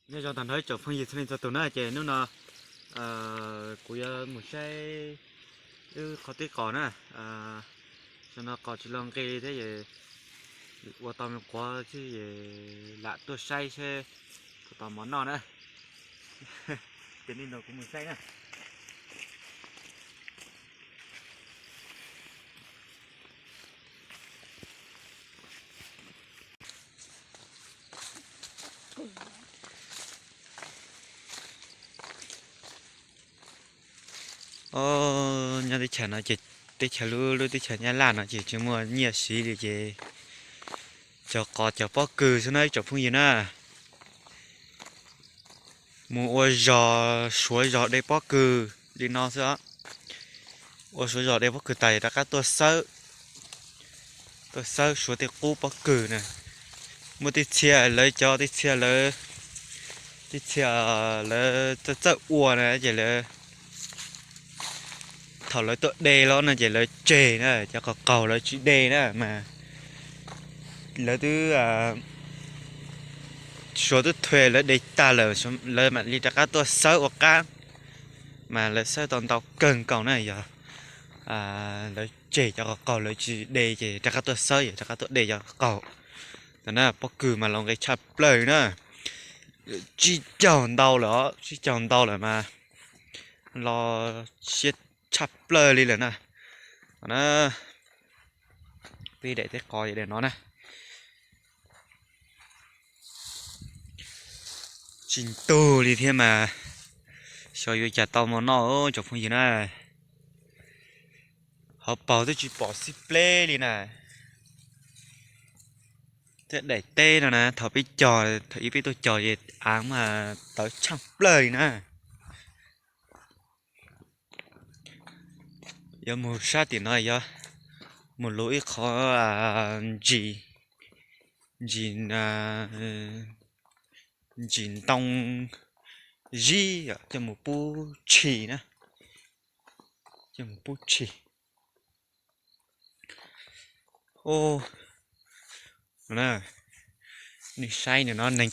Nyob zoo tag nrho ib tsoom phooj ywg txhua leej txhua tus na, ces hnub no kuv yuav mus saib wb qhov tib qos na. Tam no qos tsis los nqi thiab es ua tau me quav xwb es lam tuaj saib seb puas tau mov noj na. Ces nej nrog kuv mus saib na. Nyob teb chaws no ces teb chaws lub, lub teb chaws Nyab Laj no ces tsis muaj nyiaj siv li ces cog qos cog pob kws xwb na ib tsoom phooj ywg na. Mus ua zog suav zog de pob kws li no xwb os. Ua suav zog de pob kws tas rov qab tuaj xawb, tuaj xawb suav tej qub pob kws na. Muaj tej txhia lawv cov, tej txhia lawv, tej txhia lawv txawj txawj ua na ces lawv, thaum lawv tuaj de los no ces lawv tseg na, cov qaug qaug lawv tsis de na mas lawv twb, suav twb thuê lawv de tag lawm, lawv mam li rov qab tuaj xawb ua qab, mas lawv xawb tau ntau kawg nkaus na. Yog lawv tseg cov qaug qaug lawv tsis de ces rov qab tuaj xawb, yog rov qab tuaj de cov qaug. Tam na pob kws mas los nqi tshaj plaws li na. Tsib caug ntau lawm os, tsib caug ntau lawm mas los siab tshaj plaws li lawm na. Na, peb daim teb qos daim no na. Tsis ntug li thiab mas xyov yuav cas tau mov noj tsoom phooj ywg na. Hauv paus twb tsis pom xib pleb li na. Tej daim teb no na thaum peb cog, thaum ib peb tuaj cog ces av mas tawv tshaj plaws li na. Yuav mus sab tim no yog mus luv ib qho ntsis, ntsis, ntsis ntoo zib coj mus pub tshis na, coj mus pub tshis. Nej saib ntawm no,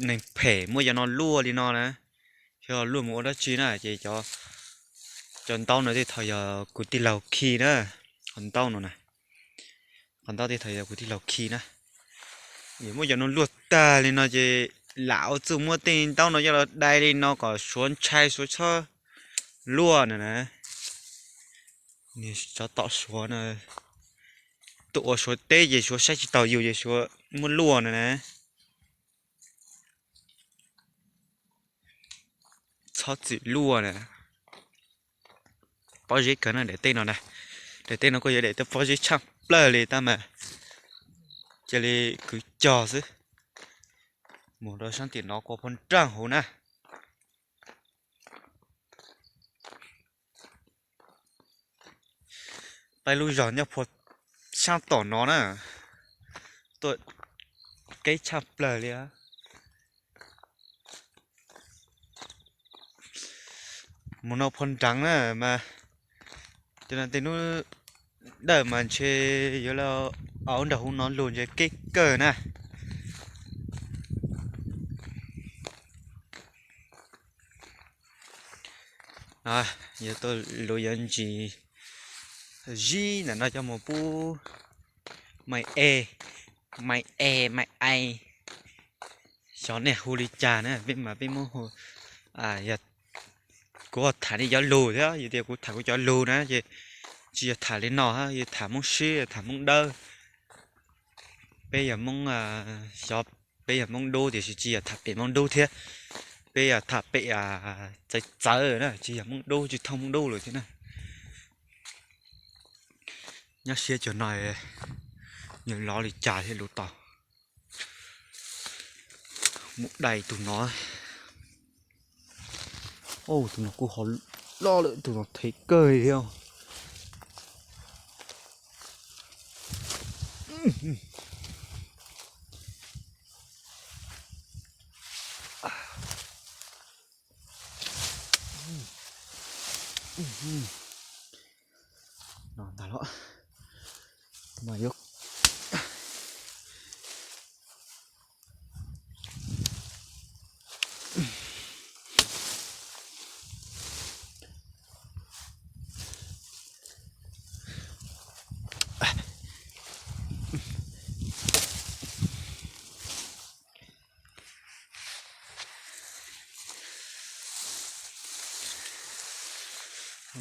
neeg phem muab cov no luaj li no na, xyov luaj mus ua dab tsi na ces cov ntaub no tej thaum yog kuv tij laug khi na, qhov ntaub no na, qhov ntaub tej thaum yog kuv tij laug khi na. Yog muab cov no luaj tag li no ces lam ua txuj muab tej ntaub no coj los dai li no kom suav ntshai suav txhob luaj na na. Tsov tom suav na, tuaj ua suav teb ces suav saib tsis taus yus ces suav muab luaj na na. Txhob txwm luaj na. Pob zeb kawg na daim teb no na. Daim teb no kuj yog daim teb pob zeb tshaj plaws li tab mas cia li kwv cog xwb. Mus rau sab tim no kua puag nraag huv na. Peb lub zog nyob puag sab tom no na, tuaj keb tshaj plaws li. Mus no puag nraag na mas, tej hnub dawm mas ntshe yuav los auv nram huv no lug ntshe keb kawg na. Yuav tuaj luv yuav ntsis zib ntawm no coj mus pub mais e, mais e, mais ai, xyov nej hu li cas na, peb mas peb muab hu, yog kuv tham nej cov lug thiab, yog tias kuv tham kuv cov lug na ces tsis yog tham li no, yog tham Hmoob Sib, tham Hmoob Dawb. Peb yog Hmoob, xyov, peb yog Hmoob Dub tiam sis tsis yog tham pem Hmoob Dub thiab, peb yog tham pem txawv txawv na, tsis yog Hmoob Dub, tsis thooj Hmoob Dub lawm thiab na. Nyob siab cuag no, nws lov li cas thiaj luv tau. Mus dai tus no. Tus no kuj ho loj lawm, tus no thev kawg li thiab. No ntag los mas yuav,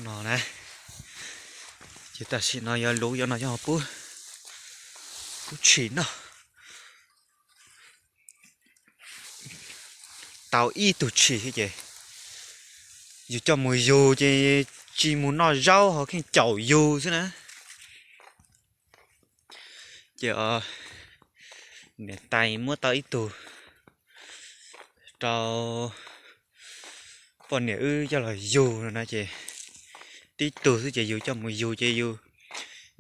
No na, ces tam sim no yuav luv cov no coj pub, pub tshis noj. Tau ib tug tshis xwb ces yus coj mus yug ces tsis mus noj zaub ho kheej caum yus xwb na. Ces niam tais muab tau ib tug rau poj niam wb coj los yug no ces tib tug xwb ces yus coj mus yug ces yus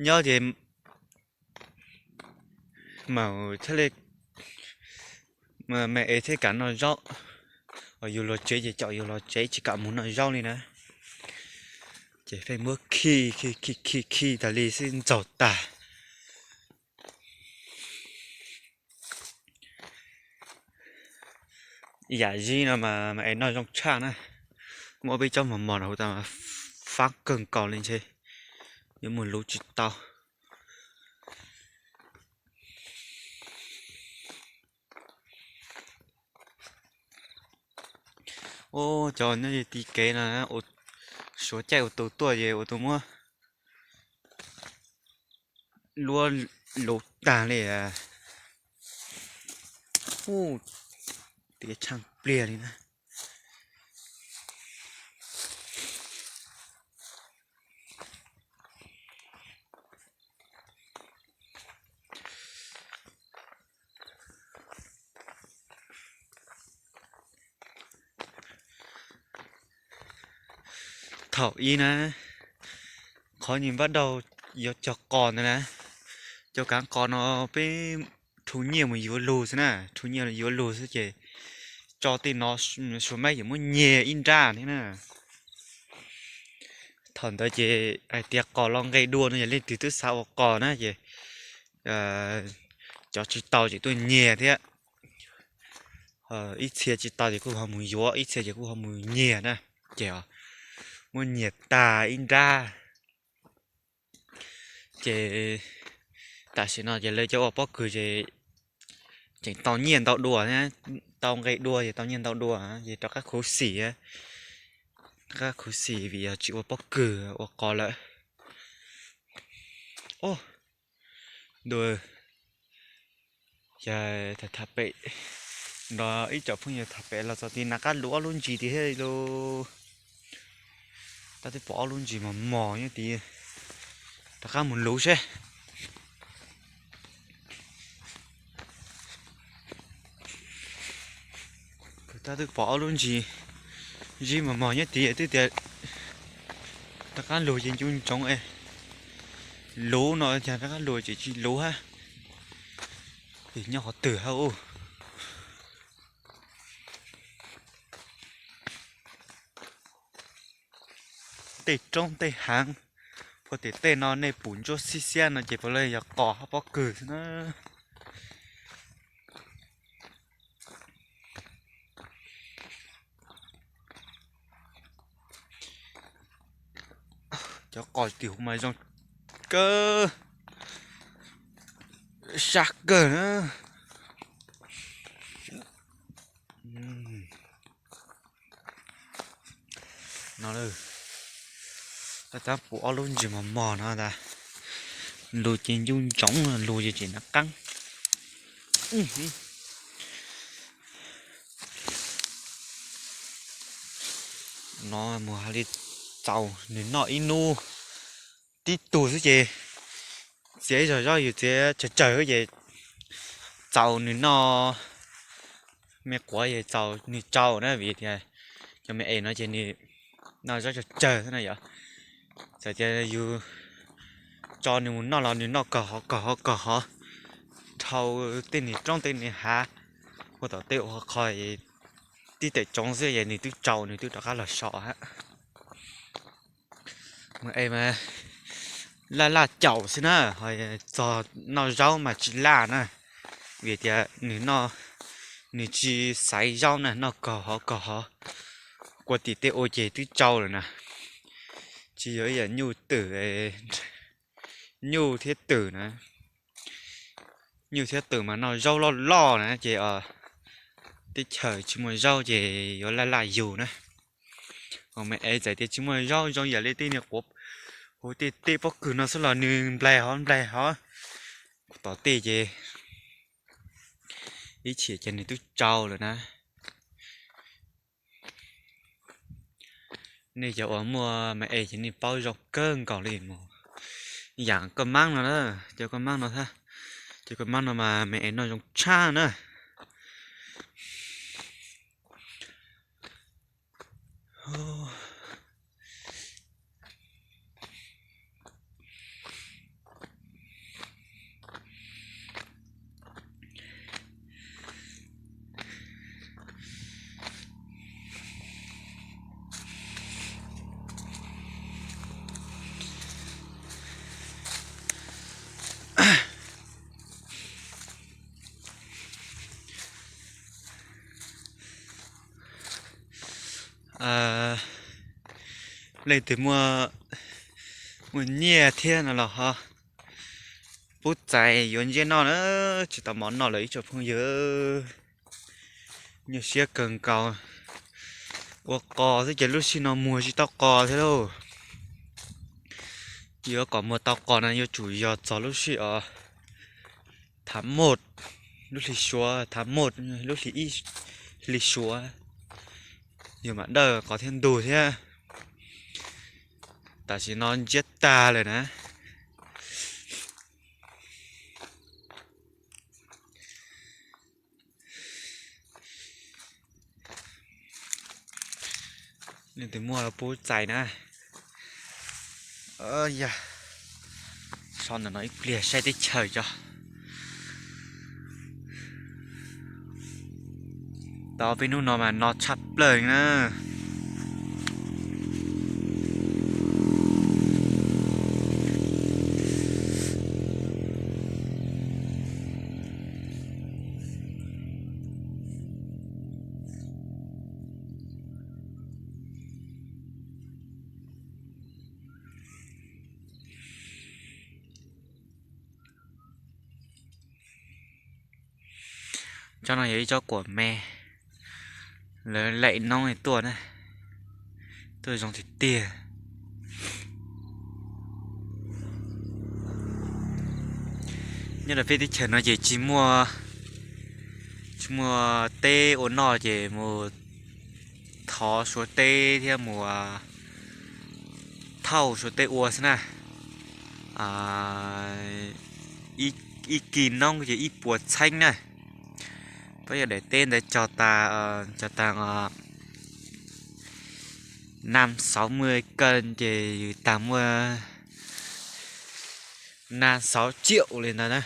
nyob ces mam thiaj li me es thiaj kam noj zaub. Yus los tsev ces caum yus los tsev tsis kam mus noj zaub li na. Ces pheej muab khi khi khi khi khi tas li xwb ntxaug tag. Yam zib no mas es noj zoo tshaj na. Muab peb tsob mos mos no hu tas faab kawg nkaus li ntshe yuav mus luv tsis tau. Ub, cov nyob tim kev no suav caij ua tus tuaj ces ua tus muab luab luv tag li. Ub, tiav tshaaj pliag li na. Thaum ib na, qhov nws npab daug yuav cog qos ntawd na, cov kaav qos no peb rhu nyiaj mus yuav lug xwb na, rhu nyiaj yuav lug xwb ces tso tej no suav mab yuav muab nyiag ib nrab thiab na. Thaum ntawd ces hais tias qos los nqe dua no yog leej twg twb xav ua qos na ces cov tsis tau ces tuaj nyiag thiab. Ib txhia tsis tau ces kuj ho mus yuav, ib txhia ces kuj ho mus nyiag na, ces muab nyiag tag ib nrab. Ces tam sim no ces lawv cov ua pob kws ces tseem tau nyiaj ntau dua, tau nqe dua ces tau nyiaj ntau dua ces rov qab khuv xim, rov qab khuv xim vim yog tsis ua pob kws ua qos lawm. Ub, ntu, yog tham tham pem nrog ib co phooj ywg tham pem los txog tid na, qab luv ob lub ntsis tiag thiab lauj. Tab twb pom ob lub ntsis mos mos nyob tid, rov qab mus luv seb. Tab twb pom ob lub ntsis zib mos mos nyob tid twb tias rov qab lug ces ncu ntsoov es luv no, cas rov qab lug ces tsis luv hab. Nyob qhov twg hab ub? Tej roob tej haav, puag tim tej no nej pum ntsuab xiab xiab no ces puav leej yog qos hab pob kws xwb na. Cov qos tim huv mas zoo kawg, sab kawg na. No, tab tab pum ob lub ntsis mos mos no tas, lug ces ncu ntsoov, lug ces tseem nav qaab. No mus hais li txaus nwg noj ib nub tib tug xwb ces txiav ib zog zaub yus txiav tsawg tsawg ces txaus nwg noj, me quav ces txaus nwg tsau na, vim tias cov me es no ces nwg noj zaub tsawg tsawg xwb na yom. Txawm tias yus tso nwg mus noj los nwg noj kawg hov kawg hov kawg hov dhau tej niag roob tej niag hav, ua tom tej ua qho, tib tem tsoov xwb es nwg twb tsau nwg twb rov qab los so hab. Mas es mas laj laj caum xwb na, ho txog noj zaub mas tsis laj na, vim tias nwg tsis xaiv zaub na, noj kawg hov kawg hov, kua tim tej ua ces twb tsau lawm na. Tsis yog ib yam nyuj twm, nyuj thiab twm na, nyuj thiab twm mas noj zaub loj loj na ces teb chaws tsis muaj zaub ces yuav laj laj yug na. Kom me es txais tias tsis muaj zaub zoo yam li tej niag quav, hu tej tej pob kws no xwb los nws nplaig hov nplaig hov. Kuv tom tej ces ib chim ces nws twb tsau lawm na. Nej cov uas muaj me es ces nej paub zoo kawg nkaus li mus. Yam koj maab no na, cov koj maab no, cov koj maab no mas me es noj zoo tshaj na. Leej twg muaj, muaj nyiaj thiab no los ho pub txais yuav ntsiab noj na, tsis tau mov noj lawm ib tsoom phooj ywg. Nyuaj siab kawg nkaus. Ua qos xwb ces lub sij no muag tsis tau qos thiab lauj. Yuav kom muag tau qos no yuav tsum yog txog lub sij os, thav moj, lub hli suav, thav moj, lub hli ib hli suav, yus mam dawj qos thiab ntug thiab. Tam sim no ntsiab tag lawm na. Leej twg muaj pub txais na. Yog, so ntawm no ib pliag saib teb chaws tso. Tau peb hnub no mas no tshaj plaws li na. Tsob no yog ib tsob kuam me, lawv laim noob tuaj na, tuaj zoo tiag tiag. Nyob rau peb teb chaws no ces tsis muaj, tsis muaj teb ua noj ces mus thov suav teb thiab mus thauj suav teb ua xwb na. Ib kis noob ces ib puas txheeb na. Peb yog daim teb ntawd cog tas, cog tas năm sáu mươi cân ces yus tag muaj năm sáu triệu li ntawd na.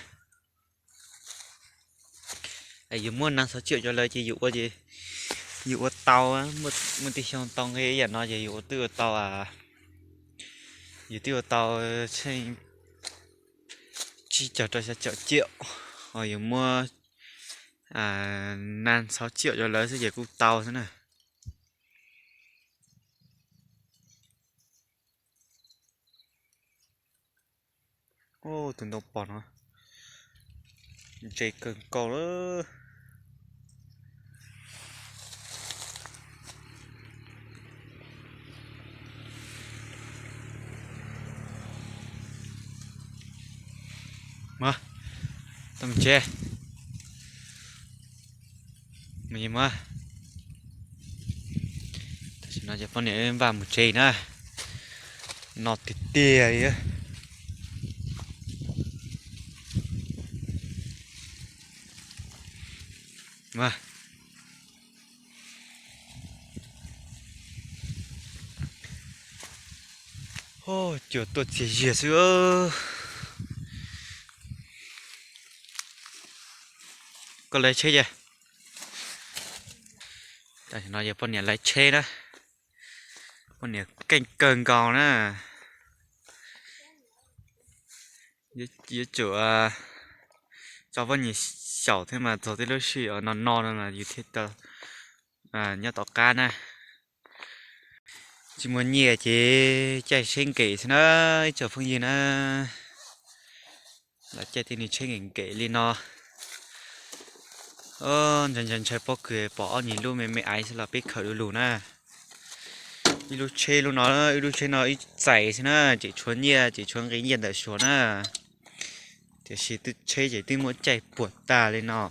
Yus muab năm sáu triệu rau lawv ces yus ua, yus ua tau, muaj tej xyoo tau nqi ib yam no ces yus ua twb ua tau, yus twb ua tau tsheej tsib caug rau xya caum ciam, ho yus muab năm sáu triệu rau lawv xwb ces kuj tau xwb na. Tus ntoo pos no ntse kawg nkaus lawm. Mas, tau mus tsev. Mus, mus. Tam sim no ces poj niam npaj mus tsev na. No tiag tiag li. Mas, cua tuaj txias zias xwb. Koj lawv tsheb ces, tam sim no yog poj niam lawv tsheb na. Poj niam keej kawg nkaus na. Yuav tsum tso poj niam xyaum thiab mas txog tej lub sij hawm no no no mas yus thiaj tau nyob tom qab na. Tsis muaj nyiaj ces caij tsheb nkem xwb na, ib tsoom phooj ywg na. Los caij tej niag tsheb nkem nkem li no. Ntshai ntshai ntshai pob kws pom ob niag lub me me aiv xwb los peb khawm du lug na. Ib lub tsheb lub no, ib lub tsheb no ib txais xwb na, ces tshuav nyiaj, ces tshuav nqi nyiaj ntawm Suav na. Tiam sis twb tsheb ces twb muab caij puas tas li no.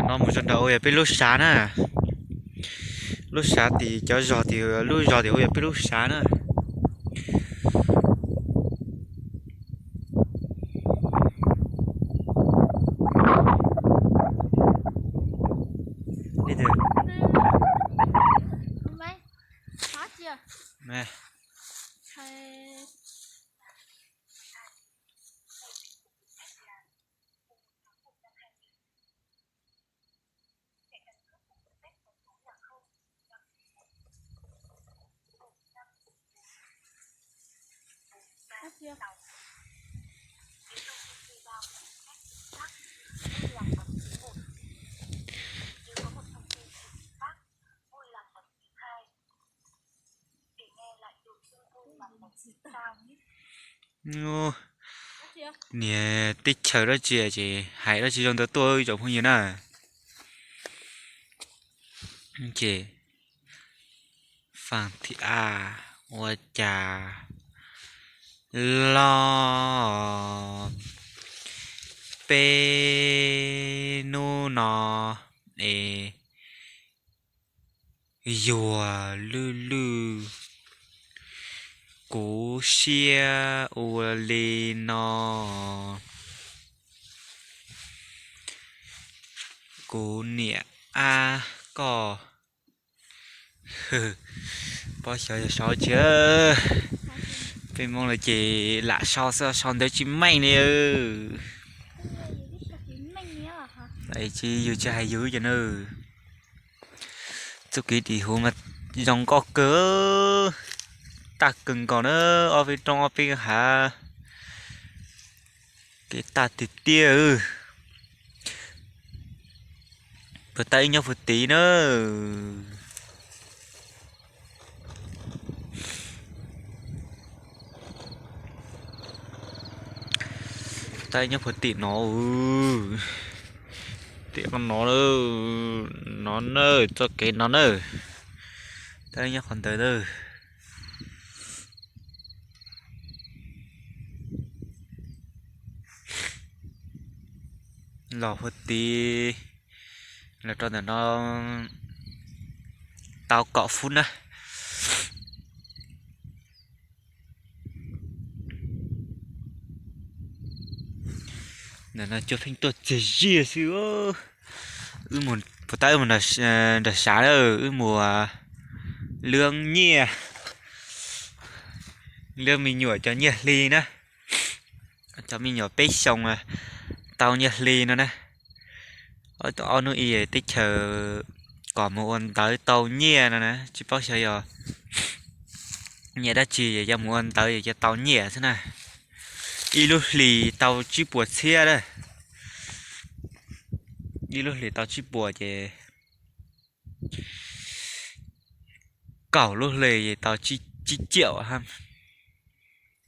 Ntawm no mus rau nram ua yog peb lub sav na. Lub sav tim cov zos tim, lub zos tim ua yog peb lub sav na. Niag teb chaws dab tsi ces hais dab tsi zoo ntawd tuaj ib tsoom phooj ywg na. Ces faam thim a, ua cas los peb hnub no es yuag lwj lwj, kuv siab ua li no. Kuv niam ab koj. Pob xyov yog sau tsi, peb Hmoob lawm ces lam sau xwb, sau ntawv tsis meej li. Es tsis yus tsis hais yus cov na. Txuj kev dim huv mas zoo nkauj kawg, tag kawg nkaus na, ob peb roob ob peb hav, kev tag tiag tiag. Puas tau ib nyob puag tid na. Tau ib nyob puag tim no, tim no, no na, txoj kev no na. Tau ib nyob qhov ntawd na. Los puag tid, los rau ntawm no tau kaum fub na. Ntawm no cua pheej tuaj txiag ziag xwb. Wb mus, puas tab wb mus nram sav na, wb mus luab nyiaj, luab me nyuam cov nyiaj hli na. Cov me nyuam peb xyoos tau nyiaj hli no na. Ob hnub ib teb chaws kom mus ua ntawv tau nyiaj no na, tsis paub xyov yog nyiaj dab tsi, yog mus ua ntawv yog tau nyiaj xwb na. Ib lub hlis tau tsib puas txhiab na. Ib lub hlis tau tsib puas ces kaum lub hlis tau tsib ciam.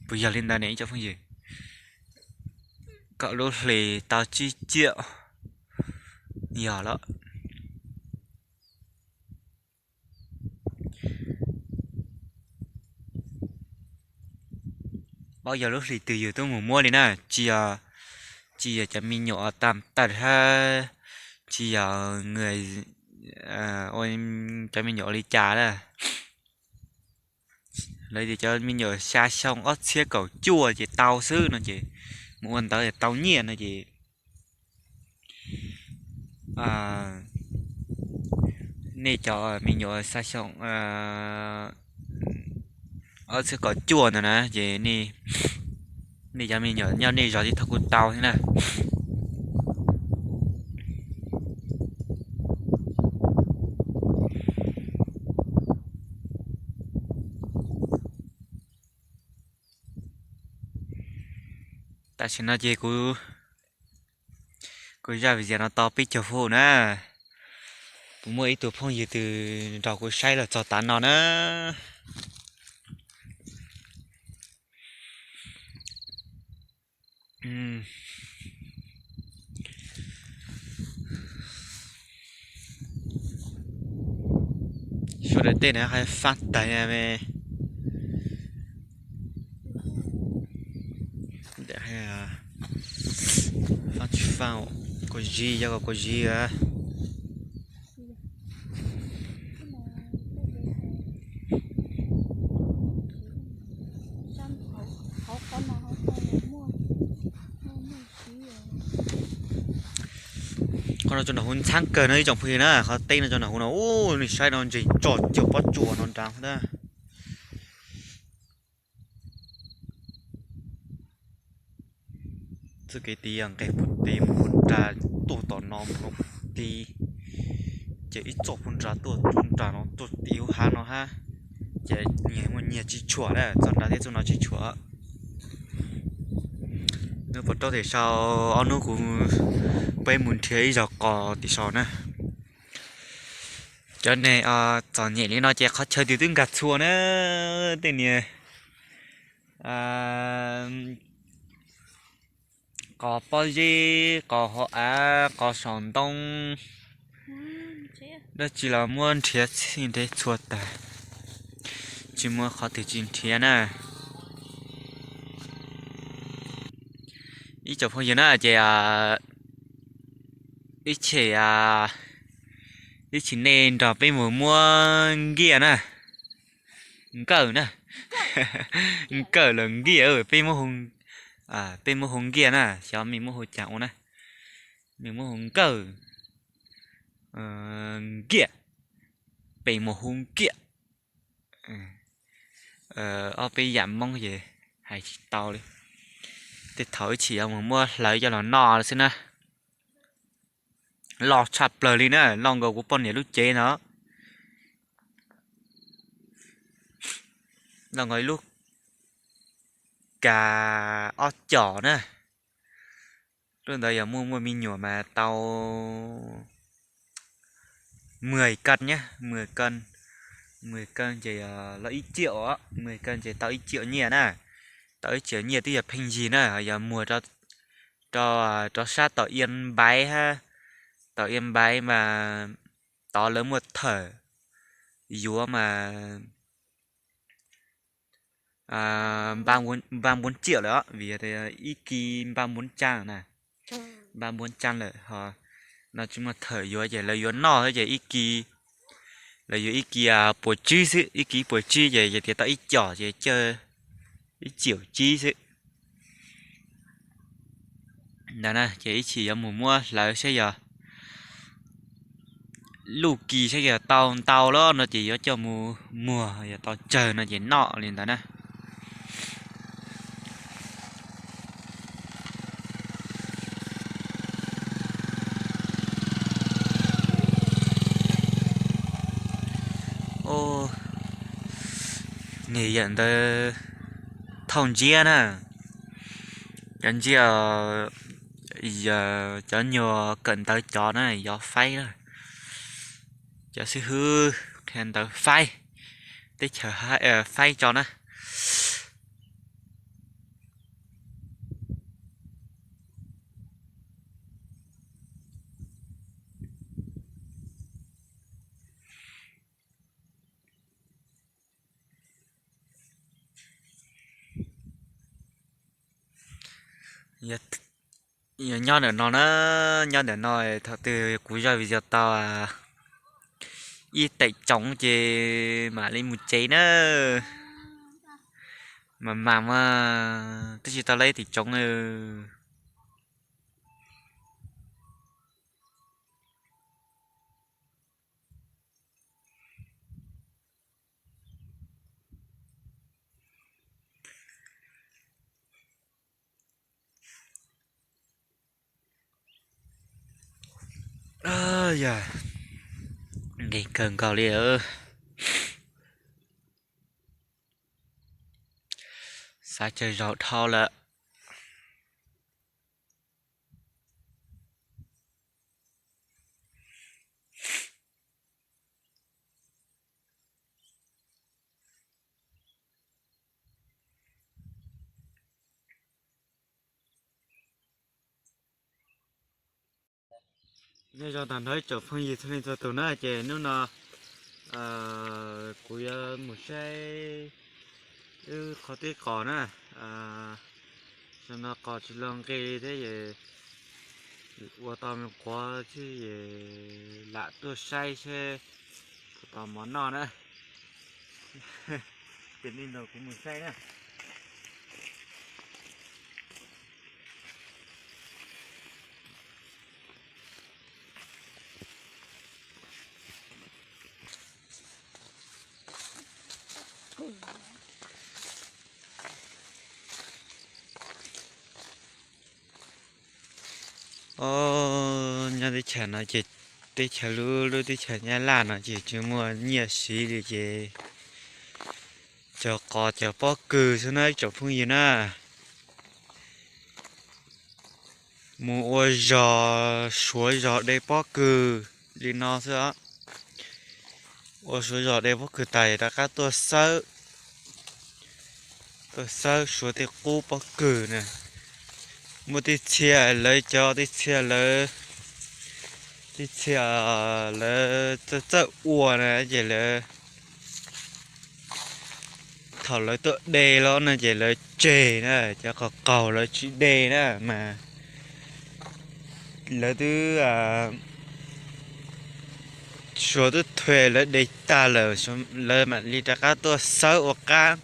Puas yog li ntawd ne ib co phooj ywg? Kaum lub hlis tau tsib ciam. Yog lawm. Paub yog lub hlis twg yus twb mus muab li na, tsis yog, tsis yog cov me nyuam tag tawm hab, tsis yog ua cov me nyuam ua li cas na. Lawv tias cov me nyuam xya xyoo ob txhiab kaum cuaj ces tau xwb no ces mus ua ntawv tau nyiaj no ces nej cov me nyuam xya xyoo ob txhiab kaum cuaj ntawd na ces nej cov me nyuam nyob nej zos ces thov kuj tau thiab na. Tam sim no ces kuv, kuv zaj video no tau peb caug fub na. Kuv muaj ib tug phooj ywg twg nrog kuv saib los txog tav no na. Sawv daws tej na haj faab tag me, faab tsis faab, kuv zis yog kuv zis. Qhov no tso nram huv ntxhab kawg no ib tsoom phooj ywg na, qhov teb no tso nram huv no, ub, nej saib no ntseg tso cuag pob tsuas no nrad na. Txoj kev tid nqes puag tid mus puag nrad tuaj tom no mus no puag tid, ces ib txoj puag nrad tuaj, puag nrad no tuaj tim hauv hav no hab, ces nyias muaj nyias tsis tshuam na, txoj nrad thiab txoj no tsis tshuam. Nub puas raub tim sau, ob hnub kuv, peb mus nrhiav ib zog qos tim sau na. Cov neeg txom nyem li no ces qhov chaw twg twb nkag txhua na, tej niag qos pob zeb, qos hauv av, qos saum ntoo, dab tsi los muab nrhiav txhij nrhiav txhua tag, tsis muaj qhov twg tsis nrhiav na. Ib tsoom phooj ywg na ces ib chim, ib chim nej nrog peb mus muab nkiaj na, nkawj na, nkawj los nkiaj, peb muab hu, peb muab hu nkiaj na, xyov mej muab hu cas ua na, mej muab hu nkawj, nkiaj, peb muab hu nkiaj. Ob peb yam Moob ces hais tsis tau li. Tej thaum ib chim yuav mus muab hlawv coj los noj xwb na. loj tshaj plaws li na, loj nkaus kuv poj niam lub cev no. Loj nkaus ib lub kav ob com na. Lub ntawd yog muaj muaj me nyuam mas tau mười cân nhé, mười cân. Mười cân ces yog loj ib triệu, mười cân ces tau ib triệu nyiaj na. Tau ib triệu nyiaj twb yog pheej yig na, yog muag rau sab tom Yên Bái hab, tom Yên Bái mas tod lawv muaj thawm yuav mas ba bốn triệu lawm os, vim ib kis ba bốn trăm na, ba bốn trăm lawm ho. No tsis muaj thawm yuav ces lawv yuav noj xwb ces ib kis, lawv yuav ib kis puas tsib xwb, ib kis puas tsib ces yog tias tau ib com ces cawg ib triệu tsib xwb. Ntawd na ces ib chim yuav mus muab hlawv saib yog luj kis saib yog tau ntau lawm no ces yuav coj mus muag, yog tau tsawg no ces noj li ntawd na. Niam yawm ntawd thauj ntsiab na, cov ntsiab, cov nyuag kawm ntawv cov na yog faib na, cov xib hwb qhia ntawv faib, teb chaws faib tso na. Yog nyob ntawm no na, nyob ntawm no thaum twg kuv zaj video tau ib teem tsoov ces mam li mus tsev na. Mas mas mas twb tsis tau lawv ib teem tsoov. Yog nqis kawg nkaus li. Xav caw zaum dhau lawm. Nyob zoo tag nrho ib tsoom phooj ywg txhua leej txhua tus na, ces hnub no kuv yuav mus saib wb qhov tib qos na. Tam no qos tsis los nqi li thiab es ua tau me quav thiab es lam tuaj saib seb puas tau mov noj na. Ces li ntawd kuv mus saib na. Os, nyob teb chaws no ces teb chaws lub lub teb chaws Nyab Laj no ces tsis muaj nyiaj siv li ces cog qos cog pob kws xwb na ib tsoom phooj ywg na. Mus ua zog suav zog de pob kws li no xwb os. Ua suav zog de pob kws tas rov qab tuaj xawb, tuaj xawb suav tej qub pob kws na. Muaj tej txhia lawv cov, tej txhia lawv, tej txhia lawv txawj txawj ua na ces lawv thaum lawv tuaj de los no ces lawv tseg na, cov qaug qaug lawv tsis de na mas lawv twb suav twb thuem lawv de tag lawm, lawv mam li rov qab tuaj xawb ua qab,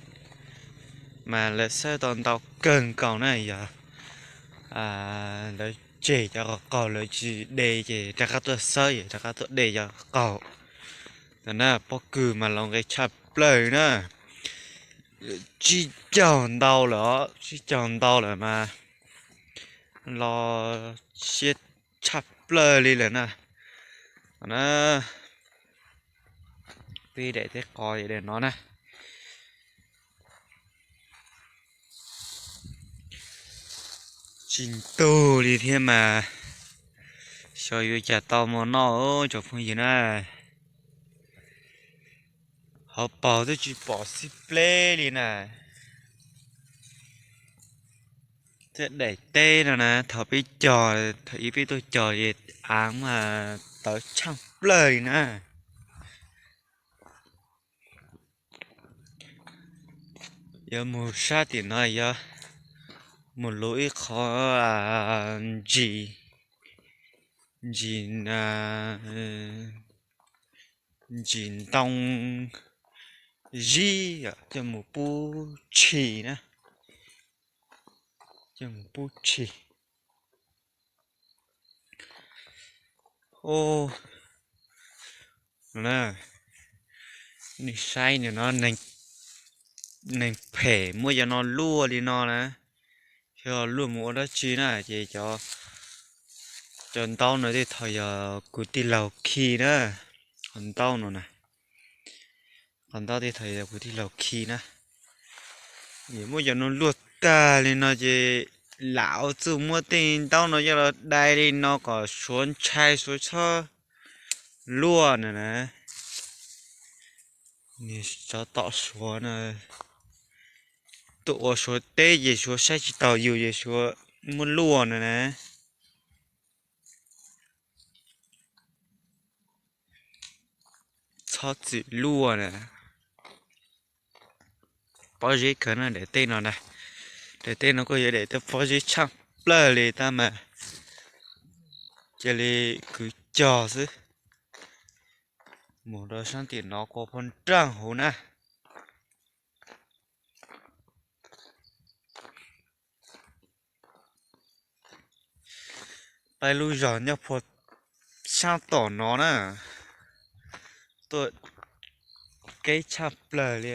mas lawv xawb tau ntau kawg nkaus na yog lawv tseg cov qaug qaug lawv tsis de ces rov qab tuaj xawb es rov qab tuaj de cov qaug. Tam na pob kws mas los nqi tshaj plaws na, tsib caug ntau lawm os, tsib caug ntau lawm mas los siab tshaj plaws li lawm na. Na, tib daim teb qos daim no na. Tsis ntug li thiab mas, xyov yuav cas tau mov noj tsoom phooj ywg na. Hauv paus twb tsis pom xib pleb li na. Tej daim teb no na, thaum peb cog, thaum ib peb tuaj cog es av mas tawv tshaaj plawg li na. Yuav mus sab tim no, yuav mus luv ib qho ntsis, ntsis, ntsis ntoo zib coj mus pub tshis na, coj mus pub tshis. Nej saib no, neeg phem muab cov no luaj li no na, yog luaj mus ua dab tsi na ces cov ntaub no tej thaum yog kuv tij laug khi na, qhov ntaub no na, qhov ntaub tej thaum yog kuv tij laug khi na. Muab cov no luaj tag li no ces lam ua txuj muab tej ntaub no coj los dai li no kom suav ntshai suav txhob luaj na na. Tsov tom suav na, tuaj ua suav teb ces suav saib tsis taus yus ces suav muab luaj na na. Txhob txwm luaj na. Pob zeb kawg na daim teb no na. Daim teb no kuj yog daim teb pob zeb tshaaj plawg li tab mas cia li kwv cog xwb. Mus rau sab tim no kua puag nraag huv na. Peb lub zog nyob puag sab tom no na, tuaj keb tshaaj plawg li.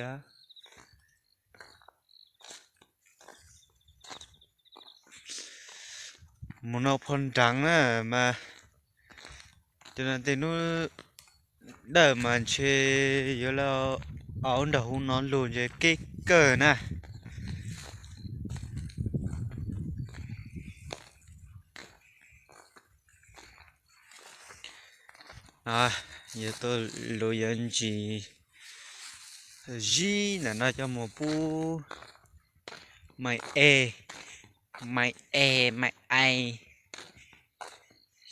Mus no puag nraag na mas, cov no tej hnub dawm mas ntshe yuav los au nraag huv no lug ntshe keb kawg na. Yuav tuaj luv yuav ntsis zib ntawm no coj mus pub maim e, maim e, maim ai.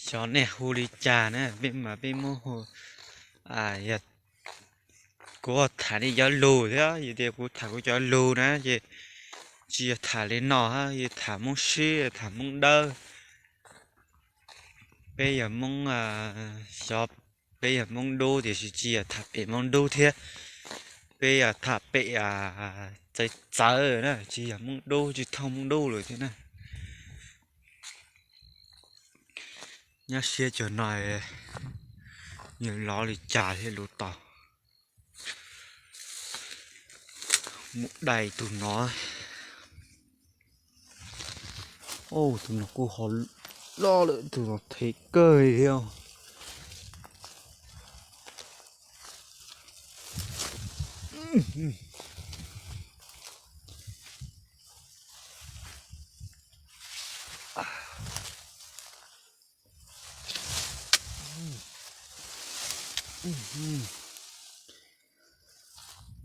Xyov nej hu li cas na, peb mas peb muab hu, yog kuv tham li cov lus thiab, yog tias kuv tham kuv cov lus na ces tsis yog tham li no, yog tham Hmoob sib, tham Hmoob dawb. Peb yog Hmoob, xyov, peb yog Hmoob dub tiam sis tsis yog tham pem Hmoob dub thiab. Peb yog tham pem txawv txawv na, tsis yog Hmoob dub, tsis thooj Hmoob dub lawm thiab na. Nyob siab cuag no, nws lov li cas thiaj luv tau. Mus dai tus no. Tus no kuj ho loj lawm, tus no thev kawg li thiab.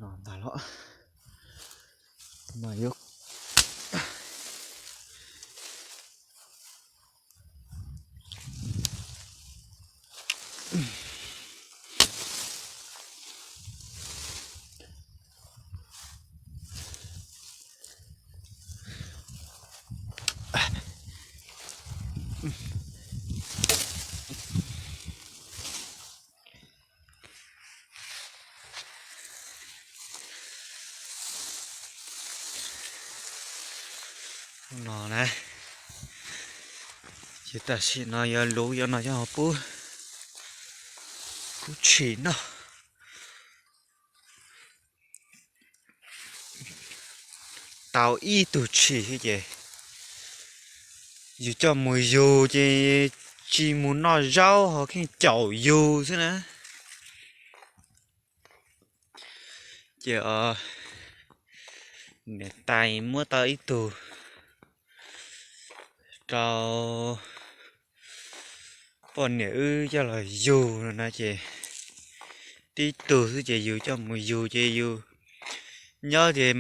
Ntag los mas yuav no na, ces tam sim no yuav luv cov no coj pub, pub tshis noj. Tau ib tug tshis xwb ces yus coj mus yug ces tsis mus noj zaub ho kheej caum yus xwb na. Ces niam tais muab tau ib tug rau poj niam wb coj los yug no na ces tib tug xwb ces yus coj mus yug ces yus nyob ces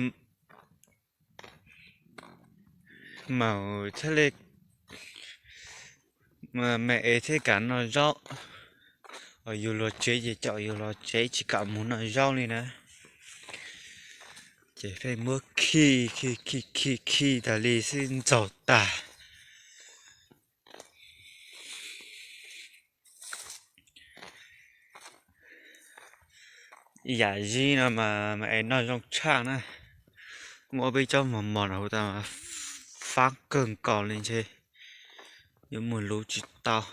mam thiaj li me es thiaj kam noj zaub. Yus los tsev ces caum yus los tsev tsis kam mus noj zaub li na. Ces pheej muab khi khi khi khi khi tas li xwb ntxaug tag. Yam zib no mas mas es noj zoo tshaj na. Muab peb cov mos mos no hu tas faab kawg nkaus li ntshe yuav mus luv tsis tau.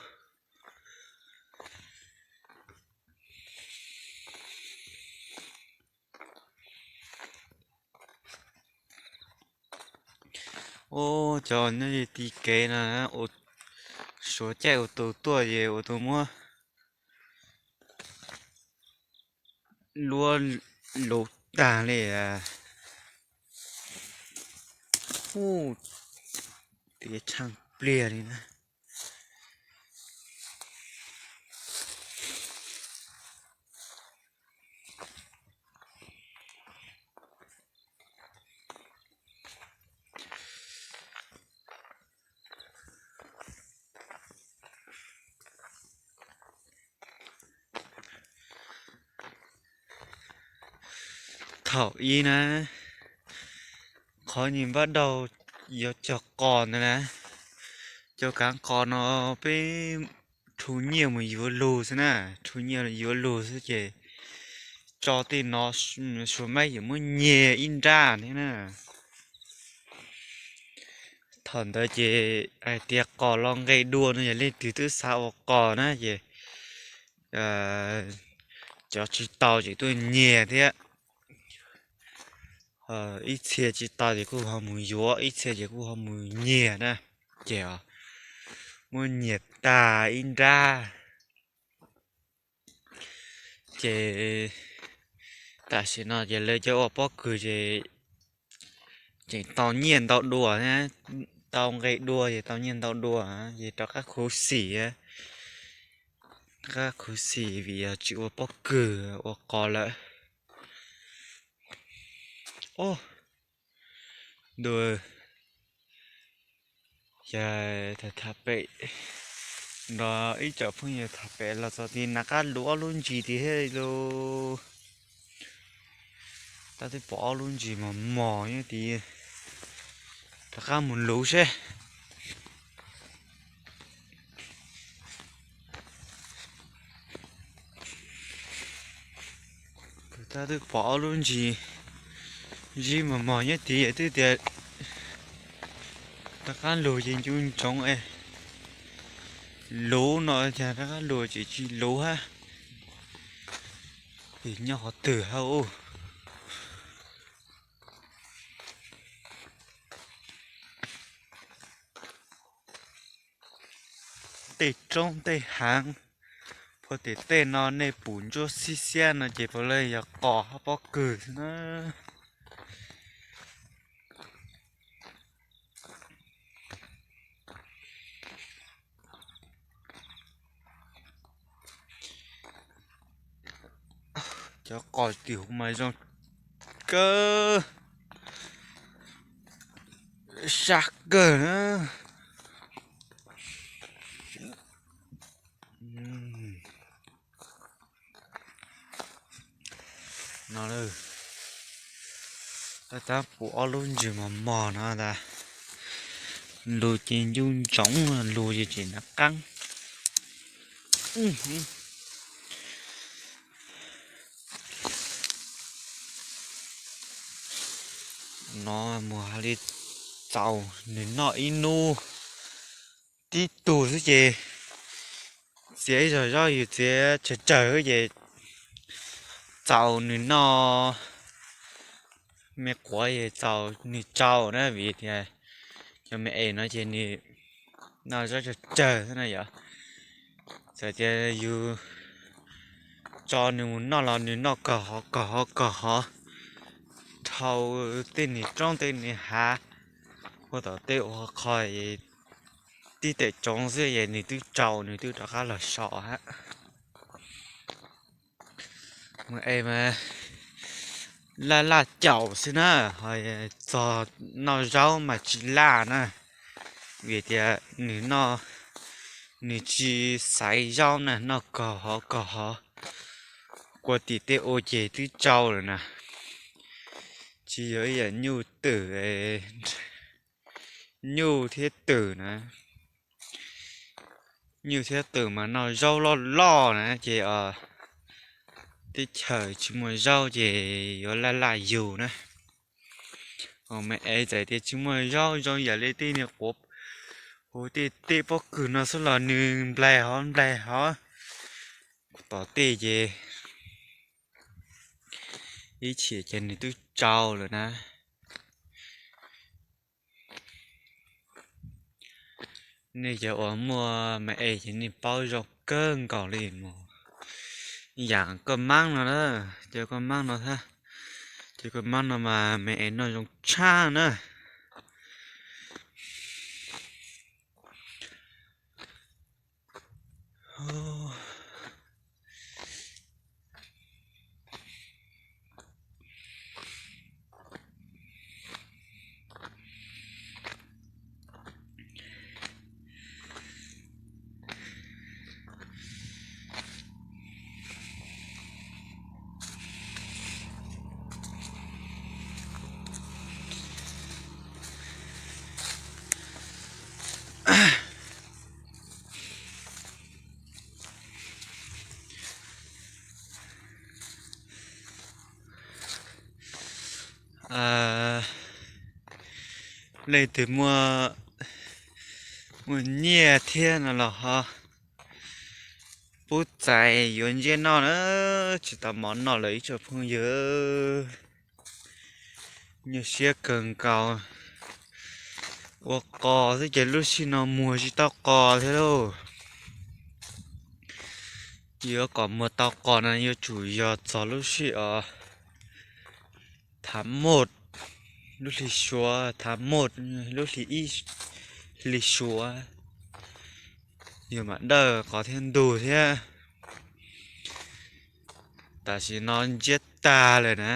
Ub, cov nyob ti kev no ua suav caij ua tus tuaj ces ua tus muab luab luv tag li. Ub, tiav tshaaj pliag li na. Thaum ub na, qhov nyuas npab daug yuav cog qos ntawd na, cov kaav qos no peb rhu nyiaj mus yuav lug xwb na, rhu nyiaj yuav lug xwb ces tso tej no, suav mab yuav muab nyiag ib nrab thiab na. Thaum ntawd ces hais tias qos los nqe dua no yog leej twg twb xav ua qos na ces cov tsis tau ces tuaj nyiag thiab. Ib txhia tsis tau ces kuj ho mus yuav, ib txhia ces kuj ho mus nyiag na. Ces muab nyiag tag ib nrab. Ces tam sim no ces lawv cov ua pob kws ces tseem tau nyiaj ntau dua, tau nqe dua ces tau nyiaj ntau dua, ces rov qab khuv xim, rov qab khuv xim vim yog tsis ua pob kws ua qos lawm. Ub, ntu, yog tham tham pem nrog ib co phooj ywg tham pem los txog tid, nov qab luv ob lub ntsis tid thiab lauj. Tab twb pom ob lub ntsis mos mos nyob tid, rov qab mus luv seb. Tab twb pom ob lub ntsis zib mos mos nyob tid, twb tias rov qab lug ces ncu ntsoov es luv no, cas rov qab lug ces tsis luv hab. Nyob qhov twg hab ub? Tej roob tej haav, puag tim tej no nej pum ntsuab xiab xiab no ces puav leej yog qos hab pob kws xwb na. Cov qos tim huv mas zoo kawg, sab kawg na. No, tab pum ob lub ntsis mos mos no tas, lug ces ncu ntsoov, lug ces tseem nov qaab. No mus hais li txaus nwg noj ib nub tib tug xwb ces txiav ib zog zaub yus txiav tsawg tsawg ces txaus nwg noj me quav es txaus nwg tsau na, vim tias cov me es no ces nwg noj zaub tsawg tsawg xwb na yom. Txawm tias yus tso nws mus noj los nws noj kawg hov kawg hov kawg hov dhau tej niag roob tej niag hav, ua tom tej ua qho tib tes tsoov xwb es nws twb tsau nws twb rov qab los so hab. Mas es mas laj laj caum xwb na, ho txog noj zaub mas tsis laj na, vim tias nws tsis xaiv zaub na, noj kawg hov kawg hov, kua tim tej ua ces twb tsau lawm na. Tsis yog ib yam nyuj twm, nyuj thiab twm na, nyuj thiab twm mas noj zaub loj loj na ces teb chaws tsis muaj zaub ces yuav laj laj yug na. Mas es txawm tias tsis muaj zaub zoo yam li tej niag quav, hu tej tej pob kws no xwb los nws nplaig hov nplaig hov, tom tej ces ib chim ces nws twb tsau lawm na. Nej cov uas muaj mas es ces nej paub zoo kawg nkaus li mus. Yam koj maab no na, cov koj maab no, cov koj maab no mas mas es noj zoo tshaj na. Leej twg muaj, muaj nyiaj thiab no los ho pub txais yuav ntsiab noj na, tsis tau mov noj lawm ib tsoom phooj ywg. Nyuaj siab kawg nkaus. Ua qos xwb ces lub sij no muag tsis tau qos thiab lauj. Yuav kom muag tau qos no yuav tsum yog txog lub sij os, thav moj, lub hli suav, thav moj, lub hli ib hli suav, yog mam dawj qos thiab ntug thiab. Tam sim no ntsiab tag lawm na.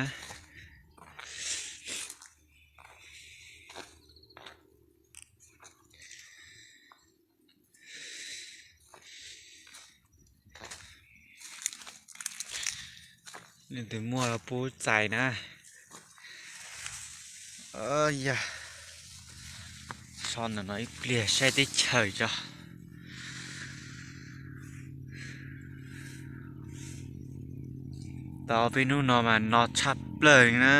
Leej twg muaj los pub txais na. Yog, so ntawm no ib pliag saib teb chaws tso. Tau peb hnub no mas no tshaj plaws li na.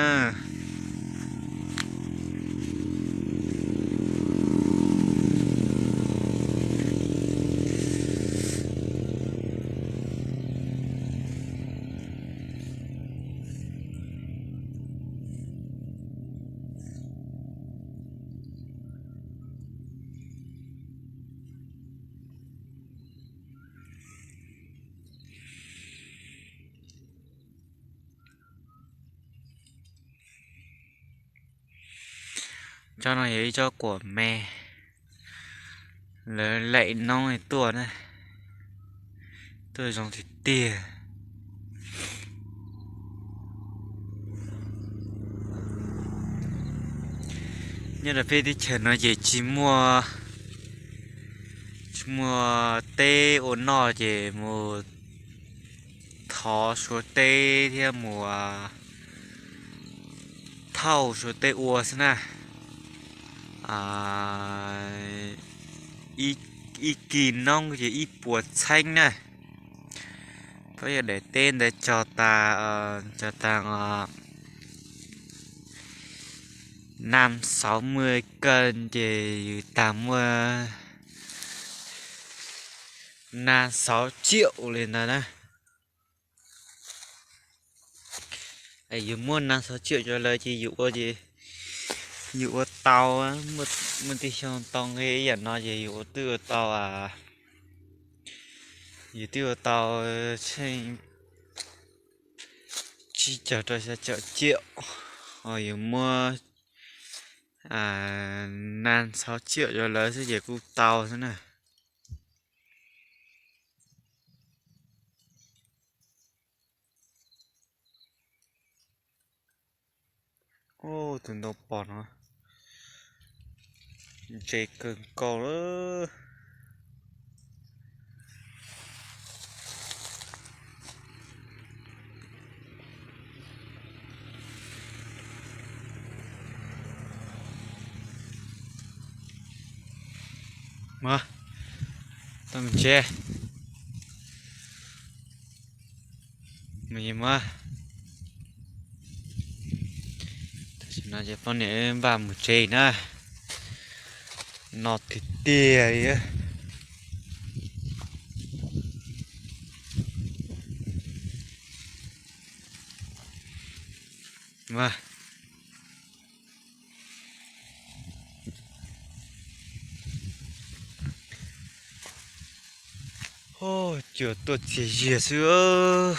Tsob no yog ib tsob kuam me, lawv laim noob tuaj na, tuaj zoo tiag tiag. Nyob rau peb teb chaws no ces tsis muaj, tsis muaj teb ua noj ces mus thov suav teb thiab mus thauj suav teb ua xwb na. Ib kis noob ces ib puas txheeb na. Peb yog daim teb ntawd cog tas, cog tas năm sáu mươi cân ces yus tag muaj năm sáu triệu li ntawd na. Yus muab năm sáu triệu rau lawv ces yus ua, yus ua tau, muaj tej xyoo tau nqi ib yam no ces yus ua twb ua tau Yus twb ua tau tsheej tsib caug rau xya caum ciam, ho yus muab nees txhos ciam rau lawv xwb ces kuj tau xwb na. Tus ntoo pos no ntse kawg nkaus lawm. Mas, tau mus tsev. Mus, tam sim no ces poj niam npaj mus tsev na, no tiag tiag li. Cua tuaj txias zias xwb.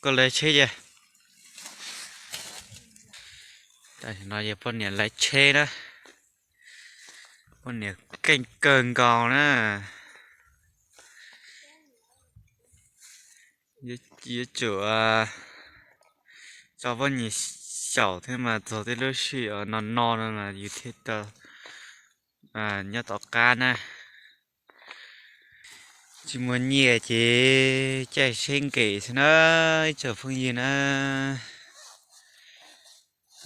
Koj lawv tsheb ces, tam sim no ces poj niam lawv tsheb na. Poj niam keej kawg nkaus na. Yuav tsum tso poj niam xyaum thiab mas txog tej lub sij hawm no no no mas yus thiaj tau nyob tom qab na. Tsis muaj nyiaj ces caij tsheb nkem xwb na, ib tsoom phooj ywg na.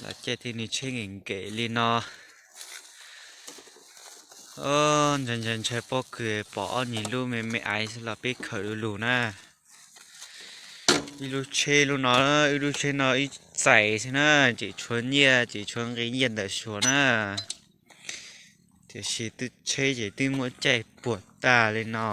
Los caij tej niag tsheb nkem nkem li no, ntshai ntshai ntshai pob kws pom ob niag lub me me aiv xwb los peb khawm du lug na. Ib lub tsheb lub no, ib lub tsheb no ib txais xwb na, tseem tshuav nyiaj tseem tshuav nqi nyiaj ntawm Suav na. Tiam sis twb tsheb ces twb muab caij puas tag li no.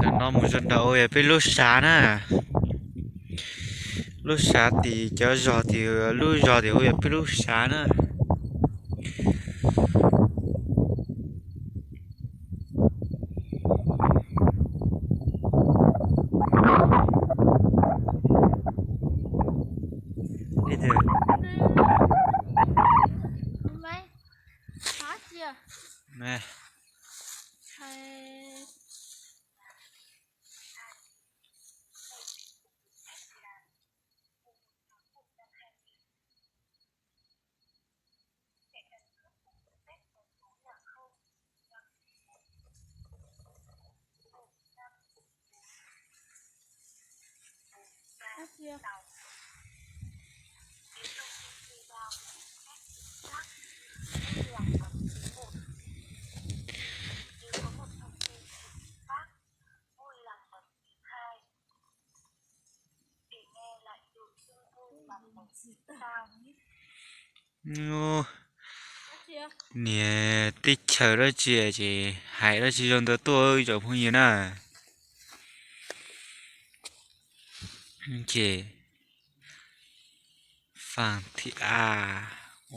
Tam no mus zog nraud yog peb lub sav na. Lub sav tim cov zog tim, lub zog tim hu yog peb lub sav na. Niag teb chaws dab tsi ces hais dab tsi zoo ntawd tuaj ib tsoom phooj ywg na. Ces faam thim a,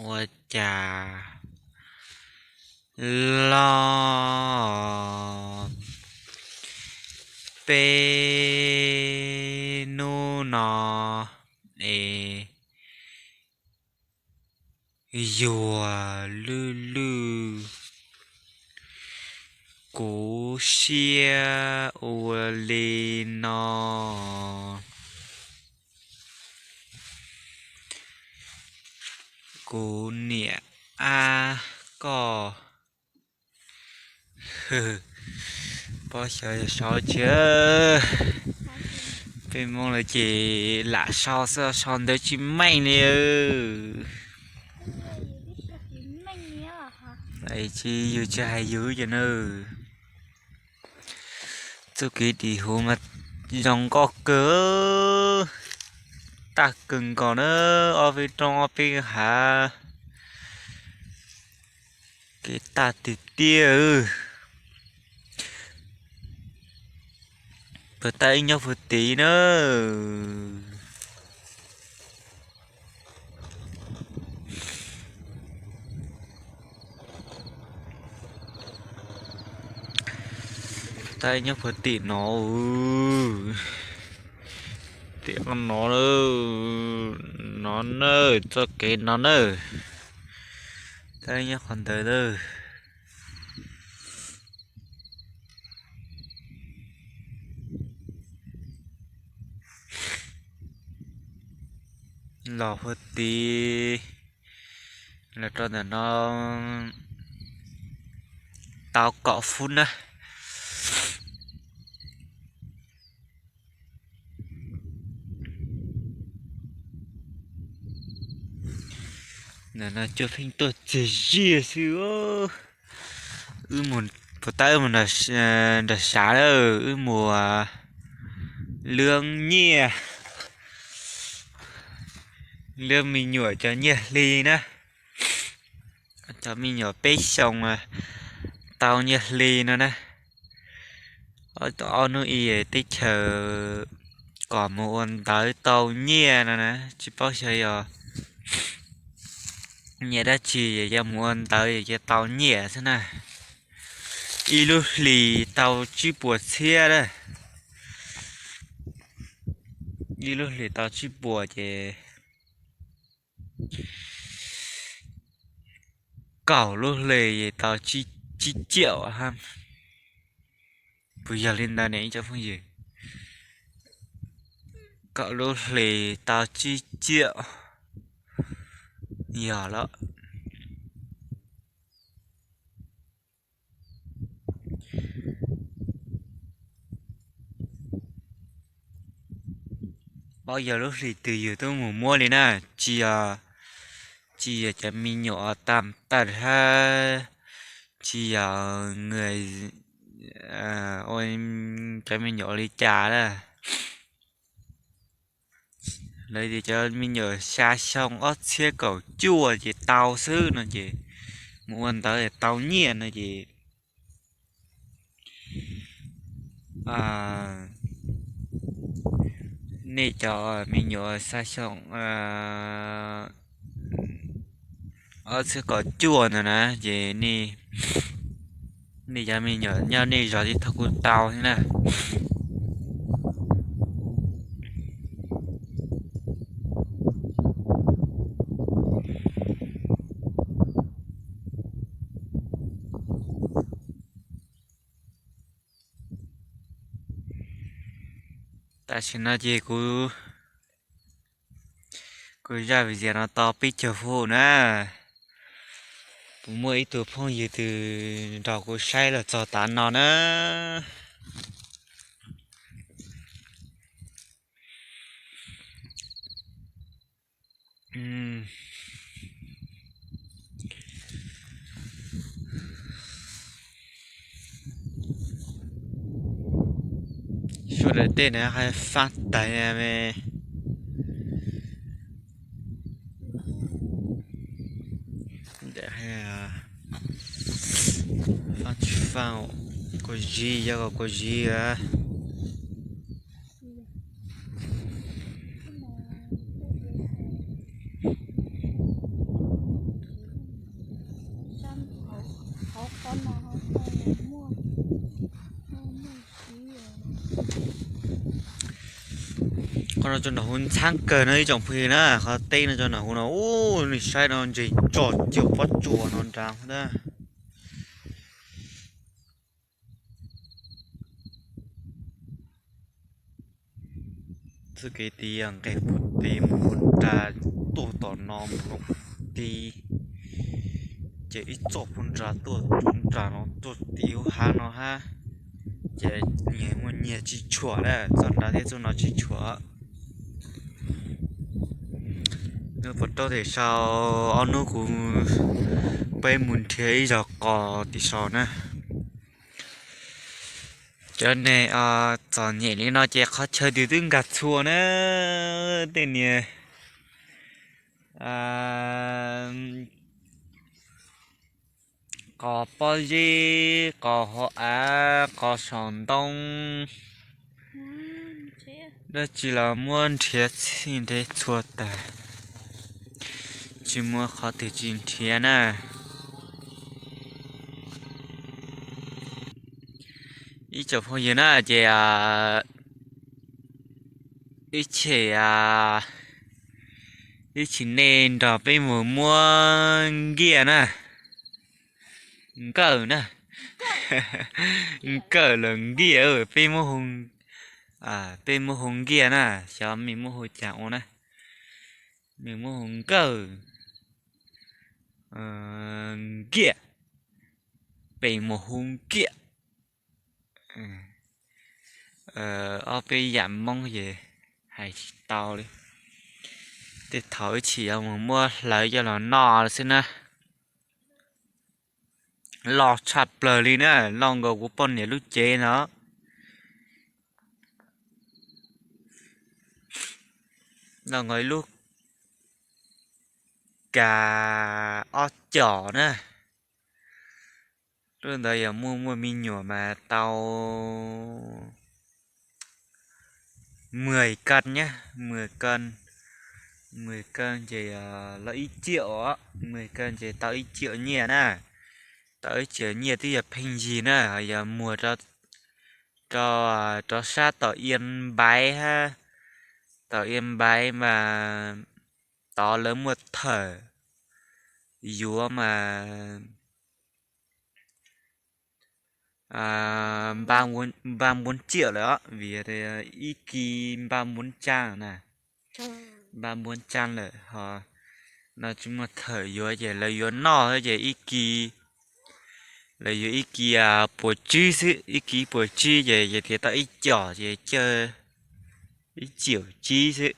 ua cas los peb hnub no es yuag lwj lwj, kuv siab ua li no. Kuv niam ab koj, pob xyov yog sau tsi. Peb Hmoob lawv ces lam sau xwb, sau ntawv tsis meej li. Tsis yus tsis hais yus ces na. Txuj kev dim huv mas zoo nkauj kawg, tag kawg nkaus na, ob peb roob ob peb hav, kev tag tiag tiag. Puas tau ib nyob puag tid na. Tau ib nyob puag tim no, tim no, no na, txoj kev no na. Tau ib nyob qhov ntawd lawm. los huv tid, los rau ntawm no tau kaum fub na. Ntawm no cuaj pheej tuaj txias ziaj xwb. Wb mus, puas tab wb mus nram sav lawm, wb mus luab nyiaj, luab me nyuam cov nyiaj hli na. Cov me nyuam peb xyoos tau nyiaj hli no na. Ob hnub ib teb chaws kom mus ua ntawv tau nyiaj no na, tsis paub xyov yog nyiaj dab tsi, yog mus ua ntawv ces tau nyiaj xwb na. Ib lub hlis tau tsib puas txhiab na. Ib lub hlis tau tsib puas ces kaum lub hlis tau tsib ciam. Puas yog li ntawd ne ib co phooj ywg? Kaum lub hlis tau tsib ciam. Yog lawm. Paub yog lub hlis twg yus twb mus muab li na, tsis yog, tsis yog cov me nyuam tag tawm hab, tsis yog ua cov me nyuam ua li cas na. Lawv tias cov me nyuam xya xyoo ob txhiab kaum cuaj ces tau xwb no ces mus ua ntawv tau nyiaj no ces nej cov me nyuam xya xyoo ob txhiab kaum cuaj ntawd na ces nej cov me nyuam nyob nej zos thiaj tau kuj tau thiab na. Tam sim no ces kuv, kuv zaj video no tau peb caug view na. Kuv muaj ib tug phooj ywg twg nrog kuv saib los txog tav no na. Suav daim teb na hais faaj tag me, faaj tsis faaj, kuv zis yog kuv zis. Qhov no tso nram hauv ntxhaab kawg no ib tsoom phooj ywg na, qhov teb no tso nram hauv no, ub, nej saib no ntses tso cuag pob tsuas no nrad na. Txoj kev tid nqes puag tid mus puag nrad tuaj tom no mus no puag tid, ces ib txoj puag nrad tuaj nrad no tuaj tim hauv hav no hab, ces nyias muaj nyias tsis tshuam na, txoj nrad thiab txoj no tsis tshuam. Nub puas raub tim sau, ob hnub kuv, peb mus nrhiav ib zog qos tim sau na. Cov neeg txom nyem li no ces qhov chaw twg twb nkag txhua na, tej niag qos pob zeb, qos hauv av, qos saum ntoo, dab tsi los muab nrhiav txhij nrhiav txhua tag, tsis muaj qhov twg tsis nrhiav na. Ib tsoom phooj ywg na ces ib tsam, ib tsam nej nrog peb mus muab nkiaj na, nkawm na, nkawm los nkiaj, peb muab hu, peb muab hu nkiaj na, xyov mej muab hu cas ua na. Nws muaj hu nkawj, nkiaj, pem mus hu nkiaj. Ob peb yam Hmoob ces hais tsis tau li. Tej thaum ib chim yuav mus muab hlawv coj los noj xwb na. Loj tshaj plaws li na, loj nkaus kuv poj niam lub cev no. Loj nkaus ib lub kas ob cos na. Lub ntawd yog muaj muaj me nyuam mas tau mười cân nhé, mười cân. Mười cân ces lawv ib triệu, mười cân ces tau ib triệu nyiaj na. Tau ib triệu nyiaj twb yog pheej yig na, ho yog muag rau, rau sab tom Yên Bái hab, tom Yên Bái mas tod lawv muaj thawm yuav mas ba bốn triệu lawm os, vim ib kis ba bốn trăm na, ba bốn trăm lawm ho. No tsis muaj thawm yuav ces lawv yuav noj xwb ces ib kis, lawv yuav ib kis puas tsib xwb, ib kis puas tsib ces yog tias tau ib cos ces cawg ib triệu tsib xwb.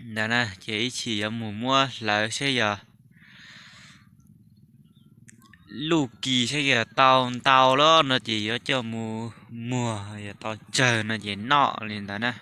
Ntawd na ces ib chim yuav mus muab hlawv saib yog luj kis saib yog tau ntau lawm no ces yuav coj mus muag, yog tau tsawg no ces noj li ntawd na.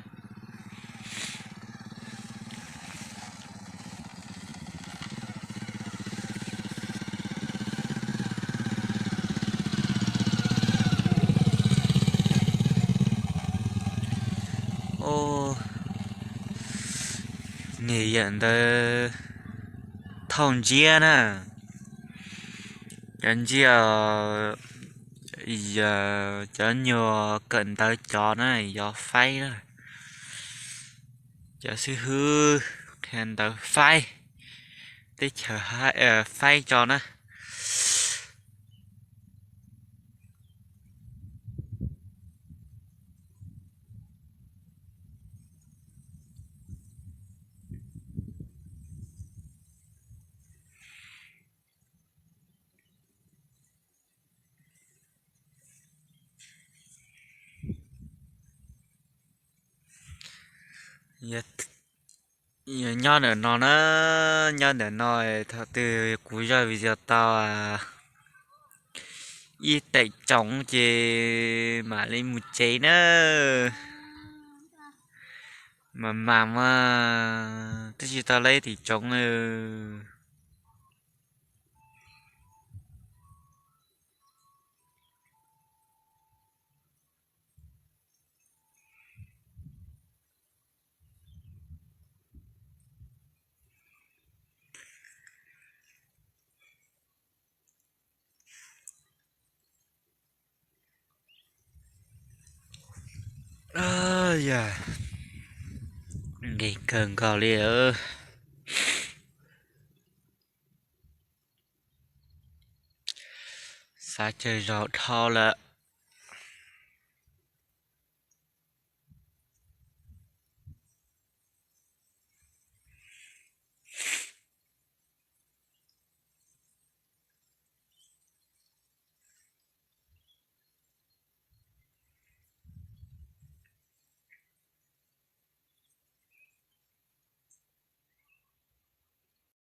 Niam yawm ntawd thauj ntsiab na, cov ntsiab, cov nyuag kawm ntawv cov na yog faib na, cov xib hwb qhia ntawv faib, teb chaws faib tso na. Yog nyob ntawm no na, nyob ntawm no thaum twg kuv zaj video tau ib teem tsoom ces mam li mus tsev na. Mas mas mas twb tsis tau lab teem tsoom. Yog nkeeg kawg nkaus li. Xav chaw zaum dhau lawm.